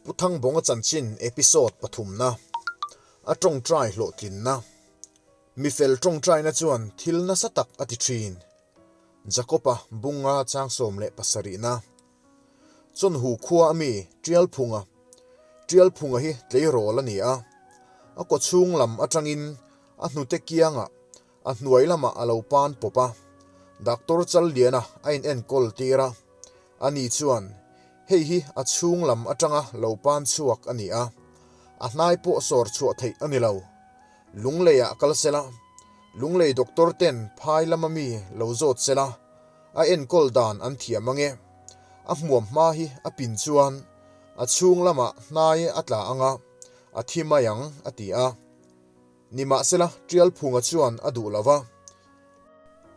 Pu Thangbawnga chanchin episode pathumna, A tawngtai hlawhtlinna. Mifel tawngtaina chuan thil nasa tak a ti thin. Jakob-a bunga chang 17na. Chawnhu khua a mi Tialphunga. Tialphunga hi tleirawl a ni a. A kawchhung lam atangin a hnute kiangah a hnuai lamah a lo pan pawp a. Doctor Challiana a in enkawl tir a. Ani chuan, Hei hi a chhung lam atanga lo pan chhuak a ni a, a hnai pawh sawr chhuah theih a ni lo. Lungleiah kal sela, Lunglei doctor ten phai lama mi lo zawt sela, a enkawl dan an thiam ange. A hmuam hma hi a pin chuan a chhung lamah hnai a tla anga, a thi mai ang, a ti a. Nimahsela, Tialphunga chuan a duh lo va,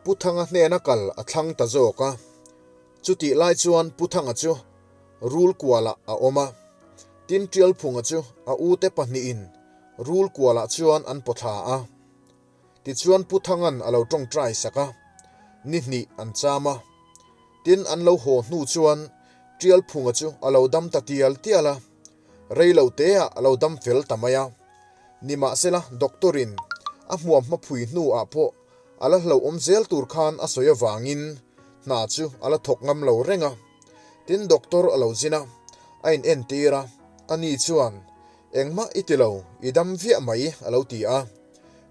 Pu Thanga hnena kal a thlang ta zawk a. Chutih lai chuan Pu Thanga chu rul kualah a awm a, tin Tialphunga chu a ute pahnihin rul kualah chuan an pawthla a. Tichuan Pu Thanga'n a lo tawngtai sak a, ni hnih an cham a. Tin an lo haw hnu chuan Tialphunga chu a lo dam ta tial tial a. Rei lo teah a lo dam fel ta mai a. Nimahsela, doctor-in a hmuam hmaphui hnuah pawh a la hlauhawm zel tur khan a sawi avangin hna chu a la thawk ngam lo reng a. Tin, doctor a lo zin a, a inentir a, ani chuan, Engmah i ti lo, i dam viah mai, a lo ti a.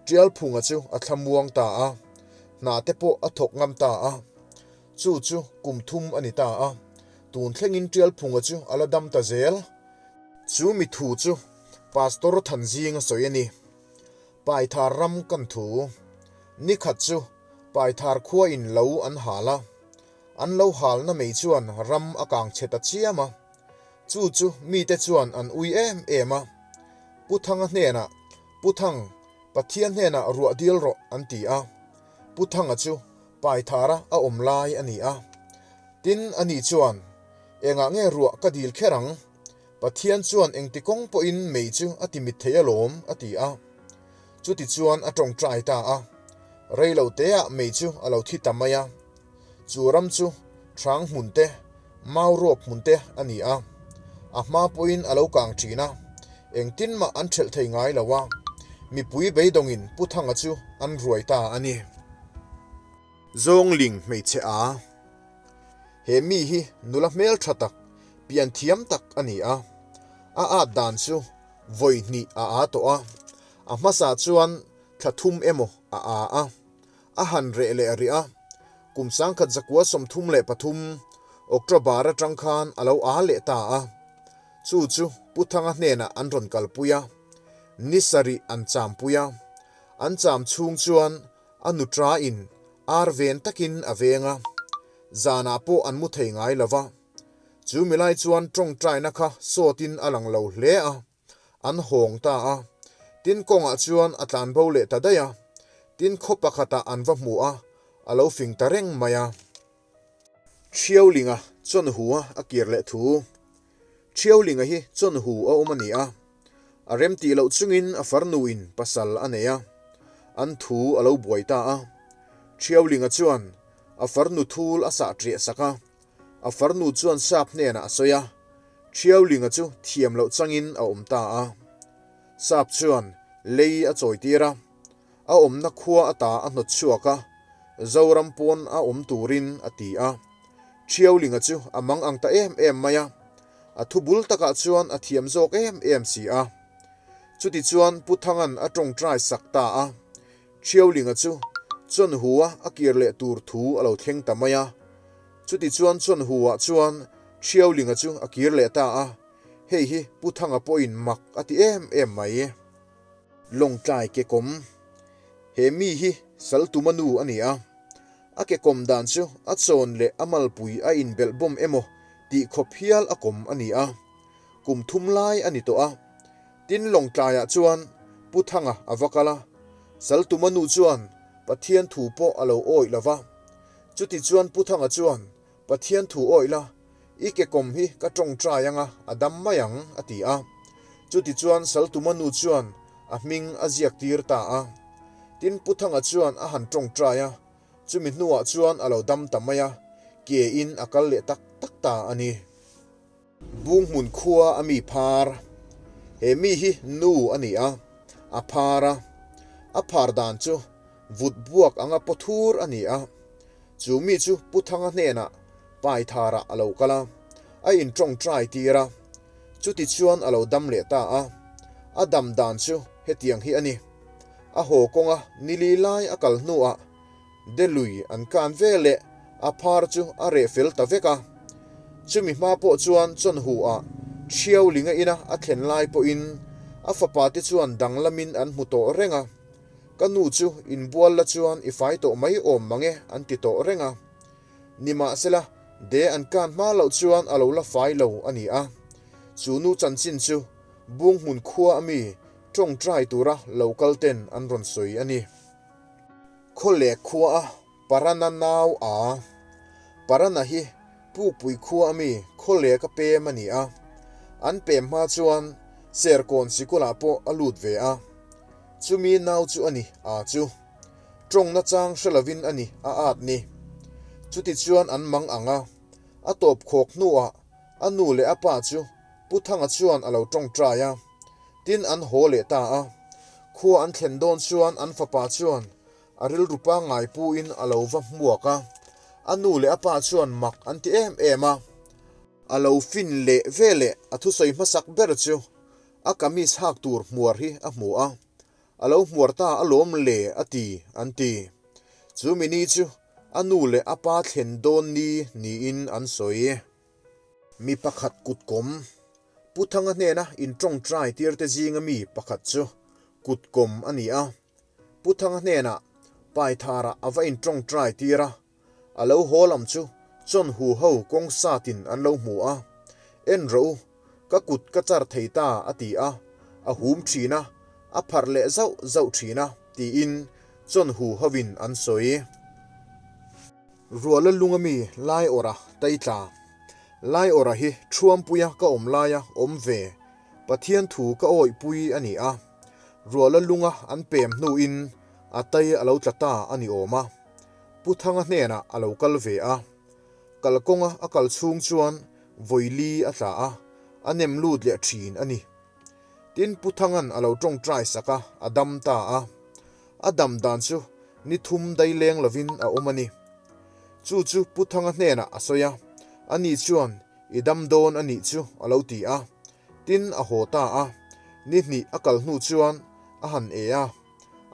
Tialphunga chu a thlamuang ta a, hna te pawh a thawk ngam ta a. Chu chu kum thum a ni ta a, tun thlengin Tialphunga chu a la dam ta zel. Chu mi thu chu Pastor Thanzing a sawi a ni. Paithar ram kan thu. Ni khat chu Paithar khua in lo an hal a, an lo halna mei chuan ram a kang chhe ta chiam a. Chu chu mite chuan an ui em em a. Pu Thanga hnenah, Pu Thang, Pathian hnenah ruah dil rawh an ti a. Pu Thanga chu Paithara a awm lai a ni a. Tin, ani chuan, Engah nge ruah ka dil kher ang? Pathian chuan engti kawng pawhin mei chu a ti mit thei alawm, a ti a. Chuti chuan a tawngtai ta a. Rei lo teah mei chu a lo thi ta mai a. Chu ram chu hrang hmun te, mau ruap hmun te a ni a. A hma pawhin a lo kang thin a, engtin mah an thelh thei ngai lo a. Mipui beidawngin Pu Thanga chu an ruai ta a ni. Zawngling hmeichhe a. He mi hi nula hmel tha tak, pian thiam tak a ni a. A at dan chu vawi hnih a a tawh a, a hmasa chuan thla thum emaw a a a. A han reh leh rih a, kum 1933 October atang khan a lo a leh ta a. Chu chu Pu Thanga hnenah an rawn kalpui a, ni sarih an champui a. An cham chhung chuan A nutra in ar ven takin a veng a, zanah pawh an mu thei ngai lo va. Chu milai chuan tawngtaina kha sawtin a lang lo hle a, an hawng ta a. Tin kawngah chuan a tlan bo leh ta daih a, tin khaw pakhatah an va hmu a, a lo fing ta reng mai a. Thiaulinga chawnhu a a kir leh thu. Thiaulinga hi chawnhu a awm a ni a, a rem tih loh chungin a farnuin pasal a nei a, an thu a lo buai ta a. Thiaulinga chuan a farnu thul a sah ṭiah sak a, a farnu chuan sap hnenah a sawi a, Thiaulinga chu thiam loh changin a awm ta a. Sap chuan lei a chawitir a. A awmna khua ata a hnawt chhuak a, Zoram pawn a awm turin a ti a. Thiaulinga chu a mang ang ta em em mai a, a thu bul takah chuan a thiam zawk em em si a. Chutichuan Pu Thanga'n a tawngtai sak ta a, Thiaulinga chu Chawnhua a kir leh tur thu a lo thleng ta mai a. Chutichuan Chawnhua chuan Thiaulinga chu a kir leh ta a, hei hi Pu Thanga pawhin mak a ti em em mai. Lawngtlai ke kawm. He mi hi Saltuma nu a ni a, a ke kawm dan chu a chawn leh a malpui a inbelh bawm emaw tih khawp hial a kawm a ni a, kum thum lai a ni tawh a. Tin Lawngtlaiah chuan Pu Thanga a va kal a, Saltuma nu chuan Pathian thu pawh a lo awih lo va. Chuti chuan Pu Thanga chuan Pathian thu awih la, i ke kawm hi ka tawngtai anga a dam mai ang, a ti a. Chutichuan Saltuma nu chuan a hming a ziak tir ta a. Tin Pu Thanga chuan a han tawngtai a, chumi hnuah chuan a lo dam ta mai a, ke in a kal leh tak tak ta a ni. Bunghmun khua a mi phar. He mi hi nu a ni a, a phar a. A phar dan chu vut buak anga paw thur a ni a. Chu mi chu Pu Thanga hnenah Paitharah a lo kal a, a inṭawngṭai tir a. Chuti chuan a lo dam leh ta a. A dam dan chu hetiang hi a ni. A haw kawnga nili lai a kal hnuah Delui an kan ve leh a phar chu a reh fel ta vek a. Chumi hma pawh chuan Chawnhu ah Thiau Linga ina a thlen lai pawhin a fapa te chuan danglamin an hmu tawh reng a. Ka nu chu inbual la chuan i fai tawh mai awm mang e an ti tawh reng a. Nimahsela, de an kan hma loh chuan a lo la fai lo a ni a. Chu nu chanchin chu Bunghmun khua a mi tawngtai tura lo kal ten an rawn sawi a ni. Khawlek khua a Parana nau a. Parana hi Pukpui khua a mi Khawlek a pem a ni a. An pem hma chuan Serkawn sikulah pawh a lut ve a. Chumi nau chu a ni a chu. Tawng nachang hre lovin a ni a at ni. Chutichuan an mang ang a. A tawp khawk hnuah a nu leh a pa chu Pu Thanga chuan a lo tawngtai a. Tin an haw leh ta a. Khua an thlen dawn chuan an fapa chuan a rilru pangngai puin a lo va hmuak a. A nu leh a pa chuan mak an ti em em a. A lo fin leh ve leh a thusawi hmasak ber chu a kamis hak tur hmuar hi a hmu a. A lo hmuar ta alawm le a ti an ti. Chu mini chu a nu leh a pa thlen dawn ni niin an sawi. Mi pakhat kut kawm, Pu Thanga hnena intawngtai tirte zinga mi pakhat chu kut kawm a ni a. Pu Thanga hnenah Paitharah a va intawngtai tir a, a lo haw lam chu chawn hu ho kawng satin an lo hmu a, En rawh u, ka kut ka char thei ta a ti a, a hum thin a, a pharh leh zauh zauh thin a, tiin chawn hu hovin an sawi. Ruala lunga mi Laiawrha Taitla. Laiawrha hi Thuampuia ka awm laia awm ve, Pathian thu ka awihpui a ni a. Ruala lunga an pem hnuin a tai a lo tla ta a ni awm a. Pu Thanga hnenah a lo kal ve a. Kalkawnga a kal chhung chuan vawili a tla a, a nem lut leh thin a ni. Tin Pu Thanga'n a lo tawngtai sak a, a dam ta a. A dam dan chu ni thum dai leng lovin a awm a ni. Chu chu Pu Thanga hnenah a sawi a, ani chuan i dam dawn a nih chu a lo ti a. Tin a haw ta a, ni hnih a kal hnu chuan a han e a,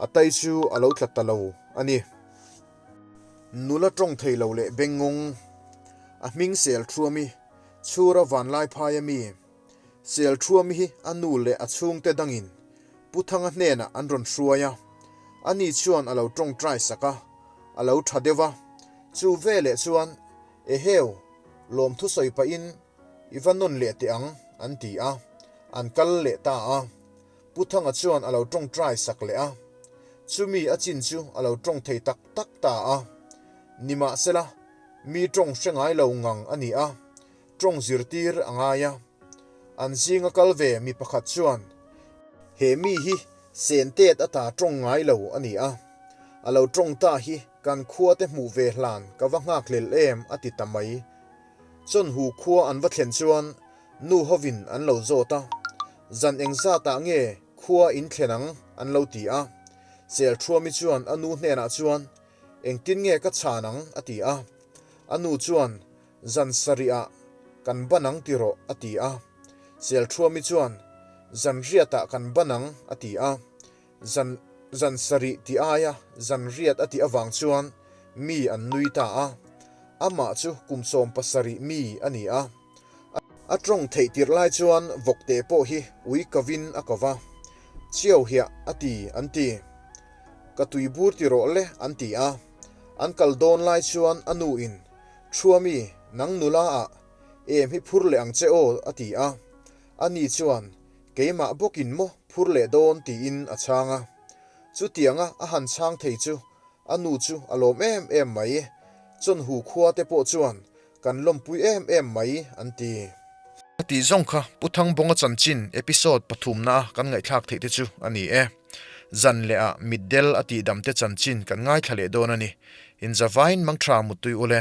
a tai chu a lo tla ta lo a ni. Nula tawng thei lo leh bengngawng, a hming sel thuami, chhura vanlai phaia mi, Selthuami hi a nu leh a chhungte dangin Pu Thanga hnenah an rawn hruai a, ani chuan a lo tawngtai sak a, a lo tha deuh a. Chu veleh chuan, Eheu, lawmthu sawi pahin i va nawn leh teh ang, an ti a, an kal leh ta a. Pu Thanga chuan a lo tawngtai sak leh a, chumi a chin chu a lo tawng thei tak tak ta a. Nimahsela, mi tawng hre ngai lo ngang a ni a, Tawng zirtir a ngai a. An zinga kal ve mi pakhat chuan, He mi hi Sentet ata tawng ngai lo a ni a, a lo tawng ta hi kan khua te hmuh ve hlan ka va nghakhlel em a ti ta mai. Chawnhu khua an va thlen chuan nu hovin an lo zawt a, Zan engzatah nge khua in thlen ang? an lo ti a. Selthuami chuan a nu hnenah chuan, Engtin nge ka chhan ang? a ti a. A nu chuan, Zan sarihah kan ban ang ti rawh, a ti a. Selthuami chuan, Zan riatah kan ban ang, a ti a. Zan zan sarih ti aia zan riat a tih avang chuan mi an nui ta a. Amah chu kum 70 mi a ni a. A tawng theih tirh lai chuan vawkte pawh hi ui kovin a ko va. Chiau hiah a ti an ti. Ka tui bur ti rawh le an ti a. An kal dawn lai chuan a nuin Thuami, nang nula ah em hi phur leh ang che aw a ti a. Ani chuan, Keimah bawkin maw phur leh dawn tiin a chhang a. Chutianga a han chhang thei chu a nu chu a lawm em em mai. Chawnhu khua te pawh chuan kan lawmpui em em mai an ti. A tih zawng kha Pu Thangbawnga chanchin episode pathumna a kan ngaihthlak theih te chu a ni e. Zan leh ah mitdel a tihdam te chanchin kan ngaithla leh dawn a ni. Inzavain mangtha muttui ule.